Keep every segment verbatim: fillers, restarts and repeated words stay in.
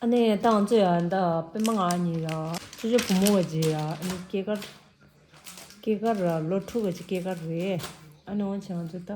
ཨ་ནི་ད་ང་ཚོ་ཡ་ད་པད་མ་ང་གཉིས་ཡ་ཅོ་ཅོ་བུ་མོ་ག་ཅིག་ཡ་ཨ་ནི་སྐྱེས་སྐར། སྐྱེས་སྐར་ར་ལོ་དྲུག་ག་ཅིག་སྐྱེས་སྐར་རེད། ཨ་ནི་འོང་ཆེ་ང་ཚོ་ད་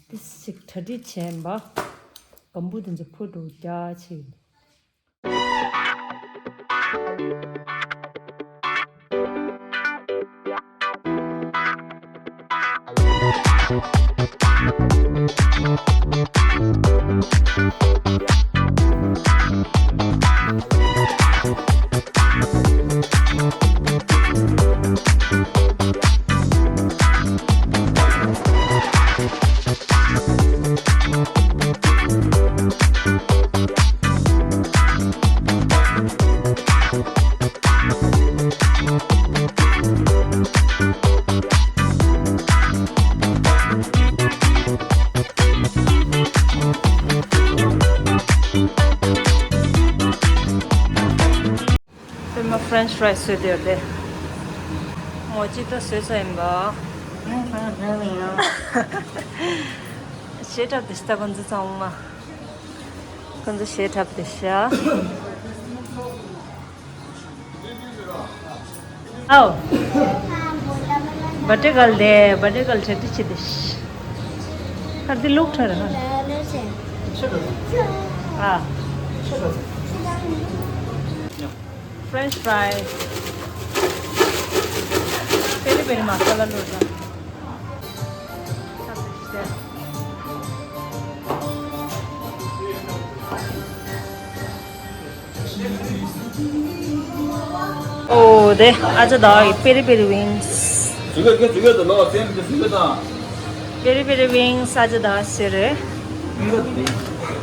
ཏིས་ཅིག་གྲ་སྒྲིག་བྱས་ཡིན་པ། སྒམ་བུ་དེ་ཚོ་ཕུ་འགྲོ་རྒྱ་ཆེ་ཡིན། པད་མ་French fry བཟོས་བསྡད་ཡོད་དེ། མོ་ཅི་ད་བཟོས་ས་ཡིན་པ། ཞེ་དྲག་དེ་ཤ་ཁོང་ཚོ་ཚང་མ། ཁོང་ཚོ་ཞེ་དྲག་དེ་ཤ། ཨའོ། བ་ཏྲེ་གལ་དེ་བ་ཏྲེ་གལ་ཆེ་ཏི་ཆེ་དེ་ཤ། ཁར་དེ་ལུག་ཁྲ་ར་ཧ། ཨ། French fry. Peri peri masala loza. Oh, de, aja da, peri peri wings. Sugar ke sugar da lo, sem ke sugar da. Peri peri wings aja da sere.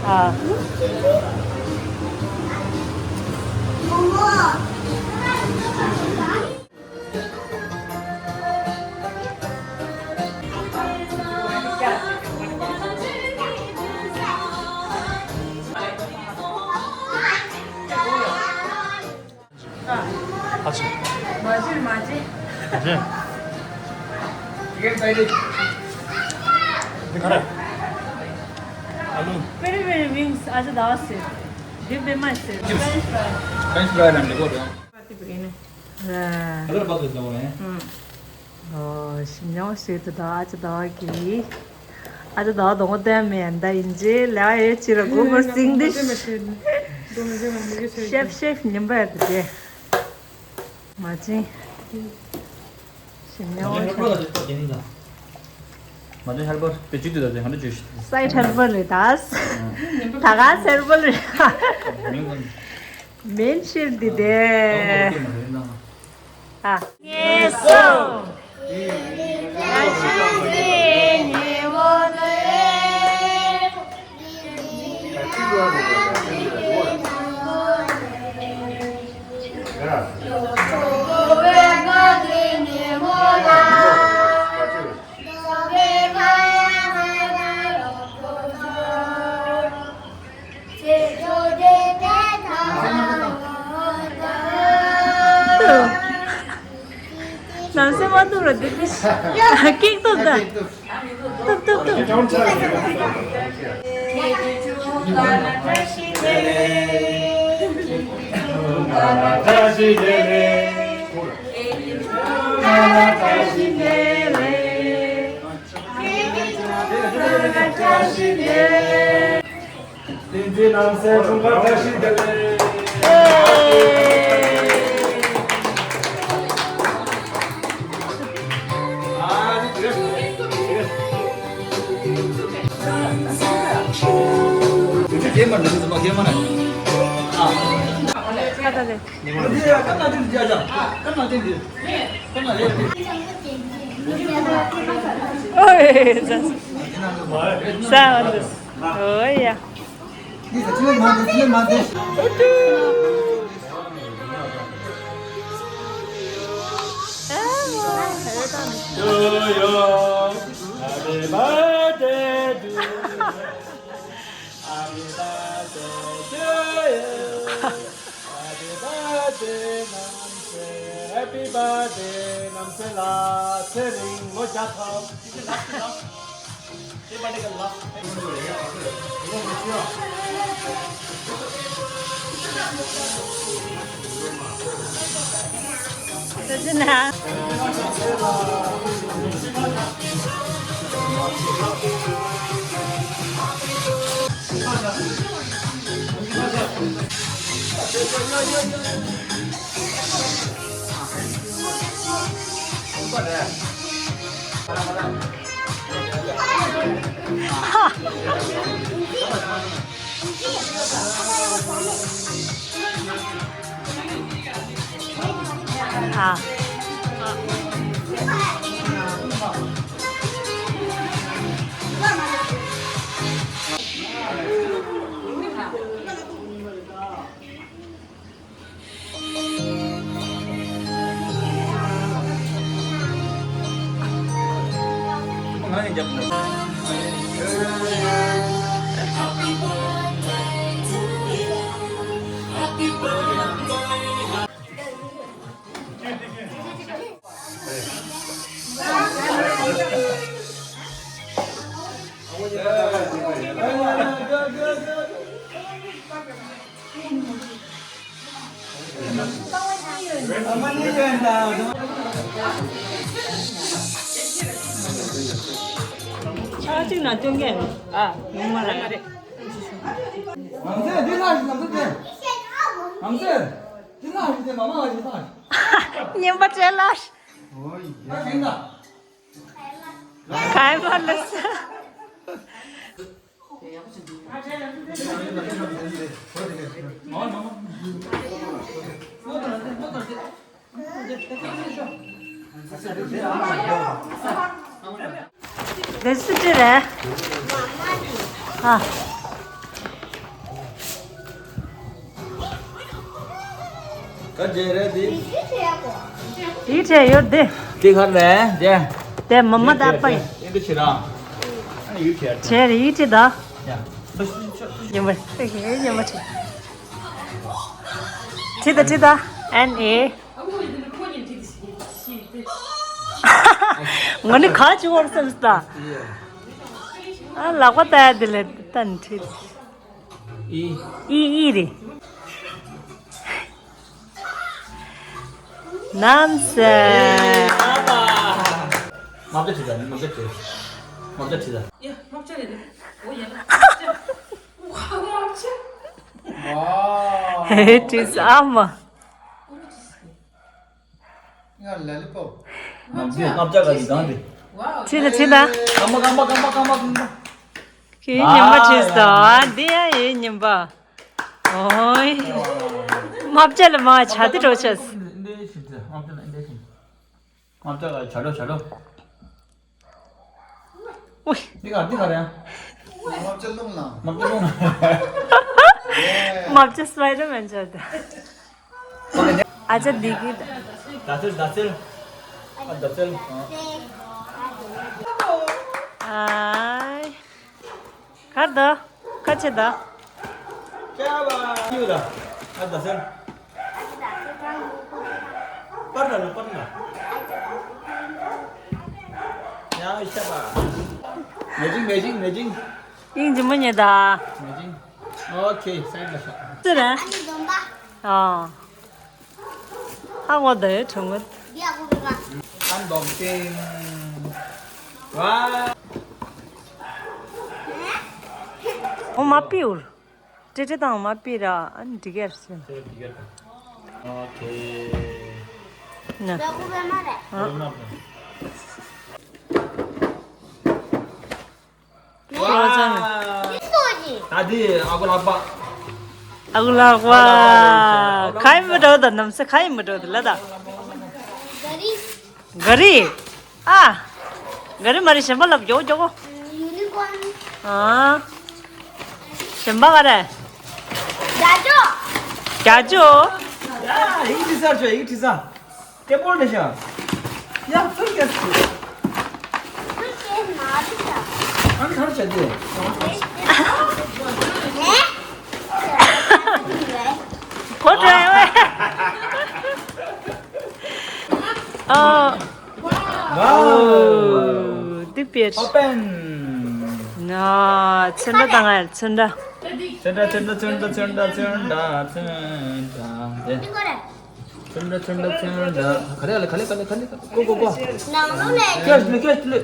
Ah. ཨ་ཅེ། མ་བྱེད་མ་བྱེད། མ་བྱེད། འདི་ག་རེ། ཨ་ལུ། Peri peri wings ཨ་ཅེ་ད་ཟེར། འདི་པད་མ་ཟེར། French fry. French fry ལ་འདི་གོ་རེད། ཨ་ཏི་པི་ཨིན། ཨ། ཨ་ལུ་པ་ཏི་ཟེར་བ་ཡིན། ཨུམ། ཨོ། ཞིམ་ཉམས་ཟེར་དུ་ད་ཨ་ཅེ་ད་གི། ཨ་ཅེ་ད་དོང་བ་བསྟན་མེད་ད་ཡིན་ཅེ་ལ་ཨེ་ཅི་ར་གོ་བར་སིང་དི། ཤེབ་ཤེབ་ཉམས་པ་ཡ་དེ་དེ། མ་ཅིན། ཞིམ་ཉམས་པ་ཡ། མ་ཅིན་ཧེལ་པར་དེ་ཅི་དུས་ད་དེ་ཧན་དུ་ཅུ་ཤི། སའིཌ་ཧེལ་པར་རེད་ད། ད་ག་ཧེལ་པར་རེད། མིང་ཀུན། མེན་ཤེབ་དེ་དེ། ཨ། ངེས་སོ། ནང་སེམས་མ་ཐུབ་ར་འདི་འདི། ཀེག་ཐུབ་ད། ཐུབ་ཐུབ་ཐུབ། བསྟན་འཛིན་རྣམ་སྲས་འཁྲུངས་སྐར་བཀྲ་ཤིས་བདེ་ལེགས། ཨོ་ཡ། Happy birthday, Namse. Happy birthday, Namse la. Sering lo jatho. Happy birthday, la. ཕྱག་གཅིག་ན་སྟོན་མཁན། ཨ། ཡོང་མ་རེད། ང་ཚོས་འདི་ལྷག་ཞིག་ང་ཚོ་དེ། ང་ཚོས་འདི་ལྷག་ཞིག་དེ་མ་མང་བ་ཞིག་ལྷག་ཞིག་རྔན་པ་སྤྲད་ལ། ད་ཞིང་ད། ག་ཡེ་མ་ལ་ས། དེ་སུ་ཅི་རེད། ཨ། ག་རེ་རེད་དེ། ཡིག་ཆ་ཡོད་དེ། དེ་ག་རེ་རེད་དེ། དེ་མ་མ་ད་པ་ཡིན། ཨེ་འདི་ཕྱི་རང་། ཨ་ཡིག་ཆ་ཡོད། བྱས་རེད་ཡིག་ཆ་ད། ཡ། ཉི་མ་ཉི་མ་ཁྲིད། ཁྲིད་ད་ཁྲིད་ད། ཨན་ཨེ། ང་ནི་ག་ཅི་བོར་སེམས་ད། ཨ་ལག་པ་ལྟ་ཡ་དེ་ལས་ད་ནི་ཁྲིད། ཨི། ཨི་ཨི་རེད། ནམ་སེ། ཨ་མ། མ་བྱེད་ཁྲིད་ད་ནི་མ་བྱེད་ཁྲིད། མ་བྱེད་ཁྲིད་ད། ཡ་མ་བྱེད་རེད། འོ་ཡ་ན། མ་བྱེད། ཨ་མ། ཧེ་ཁྲིད་ཨ་མ། ང་ལ་ལི་པོབ། ང་ཚོས་ལྔ་བརྒྱ་ག་ཡི་གང་རེད། ཁྲིད་ད་ཁྲིད་ད། སྐར་མ་སྐར་མ་སྐར་མ་སྐར་མ་སྐར་མ། ཁྱེད་ཉམས་པ་བྱས་སོང་། ཨ་འདི་ཡང་ཡིན་ཉམས་པ། ཨོའི། ལྔ་བརྒྱ་ལ་མ་བྱ་དེ་འགྲོ་ཆས། ལྔ་བརྒྱ་ལ་བྱ་འགྲོ་བྱ་འགྲོ། ཨོའི། འདི་ག་འདི་ག་རེད། ལྔ་བརྒྱ་རླུང་ལ། ལྔ་བརྒྱ་རླུང་ལ། ལྔ་བརྒྱ་སྤའི་ཌར་མེན་བྱས་ཏེ། ཨ་ཅག་འདི་གི། ད་ཚེར་ད་ཚེར། ཨ་ད་ཚེར། ཨའི། གར་ད། ཁ་ཆེ་ད། ཀྱ་བ་ཡུ་ད། ཨ་ད་ཚེར། པར་ད་ལ་པར་ད། ཡང་ཤ་བ། མེ་ཇིང་མེ་ཇིང་མེ་ཇིང་། ཨིན་ཇི་མ་ཉེ་ད། མེ་ཇིང་། ཨོ་ཁེ་སའིཌ་ལ་ཤ། ཙི་ར། ཨ། ཧ་གོ་དེ་ཁྲུང་གི། Unboxing. ཝའོ། ཨོ་མ་པིའུར། ཏྲེ་ཏྲེ་དང་མ་པི་ར་ཨ་ནི་འགྲིག་གེར་སོན། ཨོ་ཁེ། ན། ཨ། ད་དེ་ཨ་ཁུ་ལག་པ། ཨ་ཁུ་ལག་པ། ག་ཡི་མི་འགྲོ་ད་ནམ་སེ་ག་ཡི་མི་འགྲོ་ད་ལ་ད། ག་རི། ཨ། ག་རི་མ་རི་གཞན་པ་ལབ་མགྱོགས་མགྱོགས། ཡུ་ནི་ཀོན། ཨ། གཞན་པ་ག་རེ། རྒྱ་ཇོ། རྒྱ་ཇོ། ཡ་ཡིག་ཁྲི་སར་ཆོ་ཡིག་ཁྲི་སར། སྐད་པོ་ནས་ཤ། ཡ་ཚུར་སྐད་ཚུར། ཚུར་སྐད་མ་རི་ཤ། ཨ་ནི་ག་རེ་བྱ་རྒྱུ། ཧེ། གོ་དྲན་བས། ཨོ། ཝའོ། འདི་དཔེ། ཨོ་པན། ན་ཚོན་ཁྲ་དང་ང་ཚོན་ཁྲ། ཚོན་ཁྲ་ཚོན་ཁྲ་ཚོན་ཁྲ་ཚོན་ཁྲ་ཚོན་ཁྲ་ཚོན་ཁྲ་དེ། འདི་ག་རེ། ཚོན་ཁྲ་ཚོན་ཁྲ་ཚོན་ཁྲ། ག་རེ་ལ་ག་ལེ་ག་ལེ་ག་ལེ་ག་ལེ་གོ་གོ་གོ། ནང་ལོགས་ལས། ཀྱོས་ལི་ཀྱོས་ལི།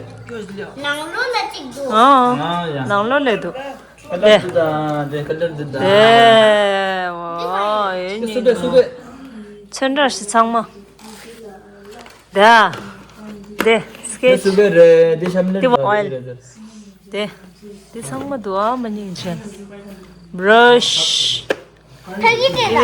ནང་ལོགས་ལ་གཅིག་འདུག་ཨང་། ཨང་ཡ། ནང་ལོགས་ལས་འདུག་ཀ་ལར་འདི་དང་དེ་ཀ་ལར་འདི་དང་། དེ་འོ་ཨེ་ནི། སུ་བེ་སུ་བེ། ཚོན་ཁྲ་ཞིག་ཚང་མ། དེ་ཨ། དེ་སི་ཀེ་ཆི། སུ་བེ་རེད། དེ་ཤམ་ལེ་དེ་ཨོ་ཡལ། རེད་རེད། དེ། དེ་ཚང་མ་འདུག་ཨ། མ་ཉིང་ཅན། བྷ་ར་ཤི། ཕ་གི་དེ་ལ།